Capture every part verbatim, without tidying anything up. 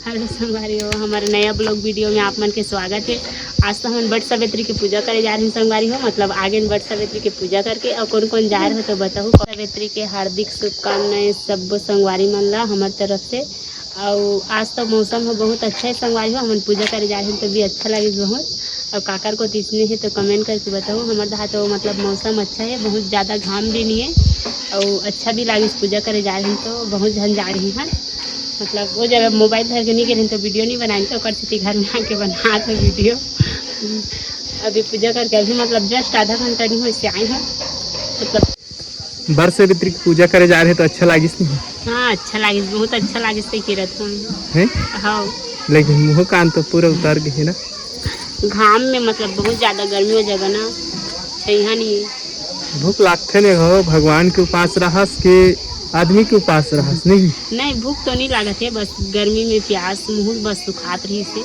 Hello संगवारी हो, हमारे नया ब्लॉग वीडियो में आप मन के स्वागत है। आज तो हमन बट सावित्री के पूजा करे जा रहे हैं संगवारी हो, मतलब आगे बट सावित्री के पूजा करके। और कौन कौन जा रहे हो तो बताओ। सावित्री के हार्दिक शुभकामनाएं सब संगवारी मन ला हमर तरफ से। और आज तो मौसम हो बहुत अच्छा है संगवारी हो, हमन पूजा करे जा रहे हैं तो भी अच्छा लगे बहुत। और काकर को तीसने है तो कमेंट करके बताओ। हमारे यहाँ तो मतलब मौसम अच्छा है, बहुत ज़्यादा घाम भी नहीं है और अच्छा भी लागे। पूजा करे जा रहे हैं तो बहुत झन जा रही हैं, मतलब वो जगह मोबाइल धर के नहीं गिरे तो वीडियो नहीं बनाए, तो ओकर सेती घर में आके बना तो वीडियो। अभी पूजा करके अभी मतलब जस्ट आधा घंटा नहीं हुए से आए हैं, मतलब बट सावित्री की पूजा करे जा रहे तो अच्छा लागिस नहीं? हाँ, अच्छा लागिस, बहुत अच्छा लागिस से किरत हूँ। हैं? हाँ। लेकिन मुँह कान तो पूरा उतर गए ना। घाम में मतलब बहुत ज्यादा गर्मी हो जाएगा ना, छैहा नहीं है। भूख लागथे ने हो, भगवान के उपास रहस के आदमी के उपास रहस नहीं? नहीं, भूख तो नहीं लागत है, बस गर्मी में प्यास मुँह बस सुखात रही से।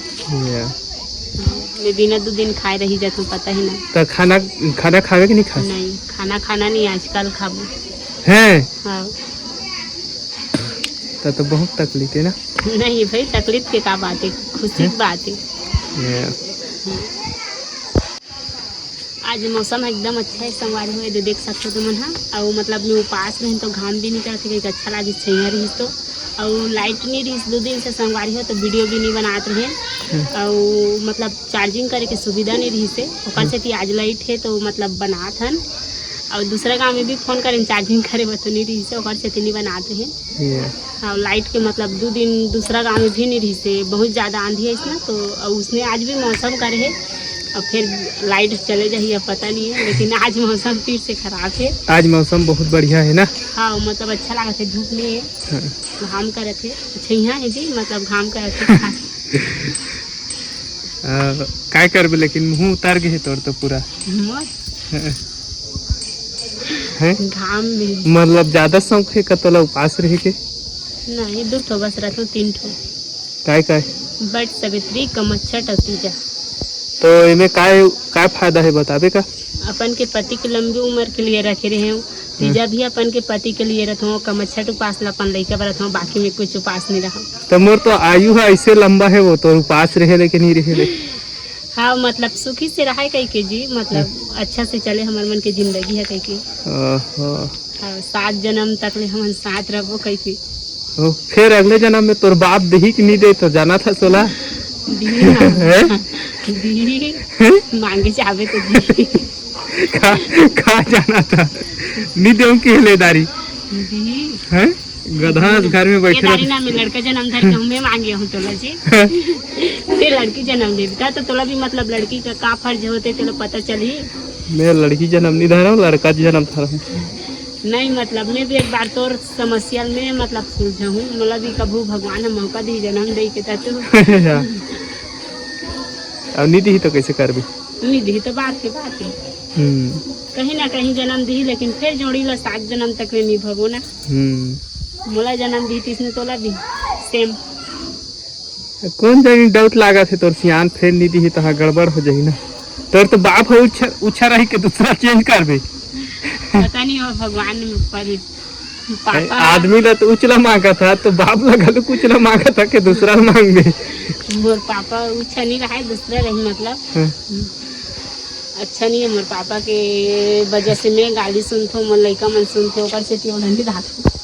या। हाँ, मैं बिना दो दिन खाए रही जात हूँ, पता ही ना। तो खाना, खाना खावे कि नहीं खास? नहीं, खाना खाना नहीं, आजकल खाबो। हैं? हाँ। तो, तो बहुत तकलीफ है ना? नहीं भाई, तकलीफ के का बात है, खुशी की बात है। या। आज मौसम एकदम अच्छा है संगवारी हो, ये दे देख सकते हो तुमन हा। और मतलब मैं उपास रहें तो घाम भी नहीं करते, कहीं अच्छा लागिस, छैया रहिस तो। और लाइट नहीं रहिस दो दिन से संगवारी हो, तो वीडियो भी नहीं बनात रहें। हम्म। और मतलब चार्जिंग करे के सुविधा नहीं रहिस है, ओकर सेती आज लाइट है तो मतलब बनात हन। और दूसरा गांव में भी फोन करें, चार्जिंग करे बर तो नहीं रहिस है, ओकर सेती नहीं बनात रहें। ये। हाँ, लाइट के मतलब दो दिन दूसरा गांव में भी नहीं रहिस है, बहुत ज्यादा आंधी है इसमें तो। और उसने आज भी मौसम करे है, और फिर लाइट चले जाही, अब पता नहीं है, लेकिन आज मौसम फिर से खराब है। आज मौसम बहुत बढ़िया है ना? हाँ, मतलब अच्छा लागत है, धूप नहीं है, हाँ। घाम करत है, छैया है जी, मतलब घाम करत है। आ, काय करबे, लेकिन मुँह उतार गए तोर तो पूरा। मोर? हैं? घाम में। मतलब ज्यादा शौक है का तोला उपास रहे के? नहीं, दो ठो बस रहता हूँ, तीन ठो। काय काय? बट सावित्री, कमच्छट और तीजा। तो इमे काय, काय फायदा है बताबे का? अपन के पति के लंबी उम्र के लिए रखे रहे हूँ। तीजा भी अपन के पति के लिए रखो, कमच्छट उपास ला अपन लइका बर रखो, बाकी में कुछ उपास नहीं रहा। तो मोर तो आयु है ऐसे लंबा है, वो तो उपास रहे ले के नहीं रहे ले। हाँ, मतलब सुखी से रहे कह के जी, मतलब हम्म। अच्छा से चले हमर मन के जिंदगी है कह के। ओहो। हाँ, सात जन्म तक ले हमन साथ रहबो कह के। ओ, फिर अगले जन्म में तोर बाप दिही कि नहीं दे तो जाना था सोला। दिही ना। हैं? दिही। हैं? मांगे जावे तो दिही। का, का जाना था? नहीं देऊं कि ले दारी। दिही। हैं? गधा घर में ये बैठे दारी रह- ना, मैं लड़का जन्म धर के हूँ, मैं मांगे हूँ तोला जी। ते लड़की जन्म दे बेटा, तो तोला भी मतलब लड़की का का फर्ज होते, तोला पता चली। मैं लड़की जन्म नहीं धरा हूँ, लड़का जन्म धरा हूँ। नहीं मतलब मैं भी एक बार तोर समस्या में मतलब सुलझा हूँ, मोला भी कभू भगवान ह मौका दी जन्म दे के ता तू। अब नहीं दी तो कैसे करबी? नहीं दी तो बात के बात है। हम्म। कहीं ना कहीं जन्म दी, लेकिन फिर जोड़ी ला सात जन्म तक ले निभबो ना। हम्म। मोला जन्म दी तिसने तोला भी सेम। कौन जानी डाउट लागत है तोर सियान, फेर नहीं दी तहाँ गड़बड़ हो जाही ना। तोर तो बाप हो उच्छा, उच्छा रही के दूसरा चेंज करबे। पता नहीं हो भगवान में ऊपर है। पापा आदमी ला तो उचला मांगा था, तो बाप ला घलो उचला मांगा था कि दूसरा मांग दे। मोर पापा उच्छा नहीं रहा है, दूसरा रही मतलब। हाँ। अच्छा नहीं है मोर पापा के वजह से मैं गाली सुनथो, मोर लइका मन सुनथे, ओकर से क्यों नहीं रहा।